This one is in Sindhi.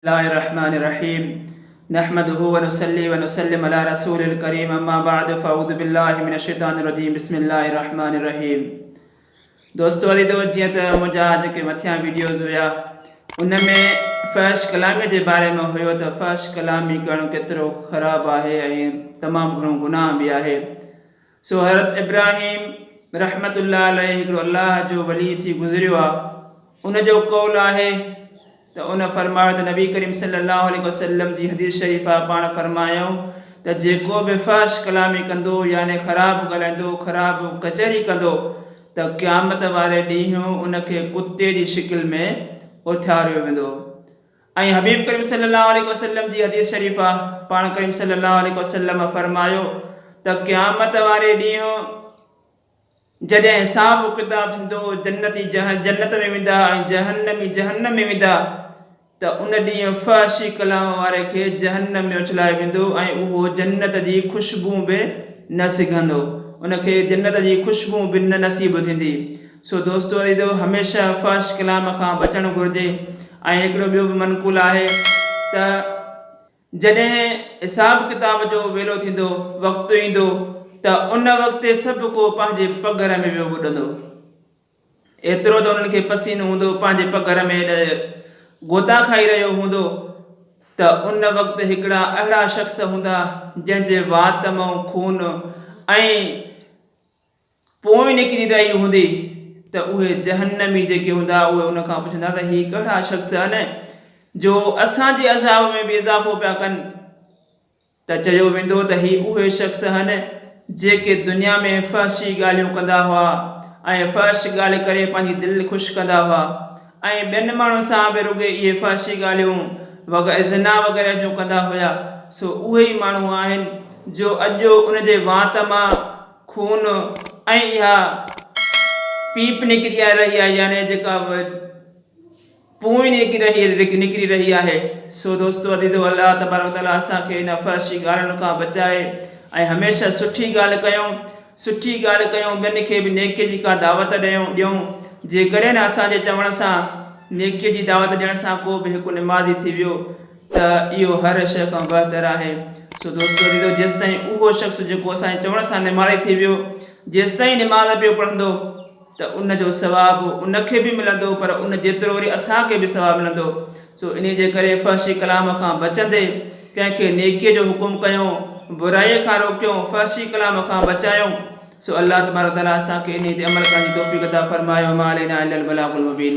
الله الرحمن الرحيم نحمده ونصلي ونسلم علي رسول الڪريم اما بعد فاعوذ بالله من الشيطان الرجيم بسم الله الرحمن الرحيم دوستو عزيزو جيئن ته منهنجا جيڪي مٿيان ويڊيوز هيا ان ۾ فحش ڪلامي جي باري ۾ هيو ته فحش ڪلامي ڪرڻ ڪيترو خراب آهي ۽ تمام گهڻو گناهه به آهي سو حضرت ابراهيم رحمة الله عليه هڪڙو الله جو ولي ٿي گذريو آ، ان جو قول آهي ته ان فرمايو ته نبي ڪريم صلي الله عليه وسلم جي حديث شريف آ پاڻ فرمايائون ته جيڪو به فحش ڪلامي ڪندو يعني خراب ڳالهائيندو خراب ڪچهري ڪندو ته قيامت واري ڏينهن ان کي ڪتي جي شڪل ۾ اٿاريو ويندو. ۽ حبيب ڪريم صلي الله عليه وسلم جي حديث شريف آ، پاڻ ڪريم صلي الله عليه وسلم فرمايو ته قيامت واري ڏينهن جڏهن حساب و ڪتاب ٿيندو، جنتي جنت ۾ ويندا ۽ جهنمي جهنم ۾ ويندا ته ان ڏينهن فحشي ڪلام واري کي جهنم ۾ اڇلايو ويندو ۽ اهو جنت جي خوشبو به نه سگهندو، ان کي جنت جي خوشبو به نه نصيب ٿيندي. سو دوستو عزيزو هميشه فحش ڪلام کان بچڻ گهرجي ۽ هڪڙو ٻيو به منقول آهي ته جڏهن حساب ڪتاب جو ويلو ٿيندو وقت ايندو ته ان وقت سڀ ڪو پنهنجي پگهر ۾ ويو ٻڏندو ايترو ته انهن کي پسينو هوندو پنهنجي پگهر ۾ غوطا کائي رهيو هوندو ته ان وقت هڪڙا اهڙا شخص هوندا جنهن جي وات مان خون ۽ پوء نڪري رهي هوندي ته اهي جهنمي جيڪي هوندا اهي ان کان پڇندا ته هي ڪهڙا شخص آهن جو اسان جي عذاب ۾ به اضافو پيا ڪن ته چيو ويندو ته هي اهي شخص آهن جيڪي دنيا ۾ فحشي ڳالهيون ڪندا هئا ۽ فحش ڳالهه ڪري پنهنجي دل خوش ڪندا هئا ۽ ٻين ماڻهن سان به رڳي اهي فحشي ڳالهيون وغيره زنا وغيره جون ڪندا هيا سو اهي ئي ماڻهو آهن جو اڄ ان جي وات مان خون ۽ اها پيپ نڪري رهي آهي يعني جيڪا پونء نڪري رهي آهي سو دوستو عزيزو الله تبارڪ وتعالي اسان کي ان فحشي ڳالهين کان بچائي ۽ هميشه سٺي ڳالهه ڪيون سٺي ڳالهه ڪيون ٻين کي به نيڪي جي ڪا دعوت ڏيون ڏيون جيڪڏهن اسان جي چوڻ سان نيڪي جي دعوت ڏيڻ سان ڪو به هڪ نمازي ٿي ويو ته اهو هر شيء کان بهتر آهي. سو دوستو عزيزو جيستائين اهو شخص جيڪو اسان جي چوڻ سان نمازي ٿي ويو جيستائين نماز پيو پڙهندو ته ان جو ثواب ان کي به ملندو پر ان جيترو وري اسان کي به ثواب ملندو سو انهي جي ڪري فحشي ڪلام کان بچندي ڪنهن کي نيڪي جو حڪم ڪيون برائي کان روڪيون فحشي ڪلام کان بچايون سو الله تبارڪ وتعالي اسان کي انهي تي عمل ڪرڻ جي توفيق عطا فرمائي وما علينا الا البلاغ المبين.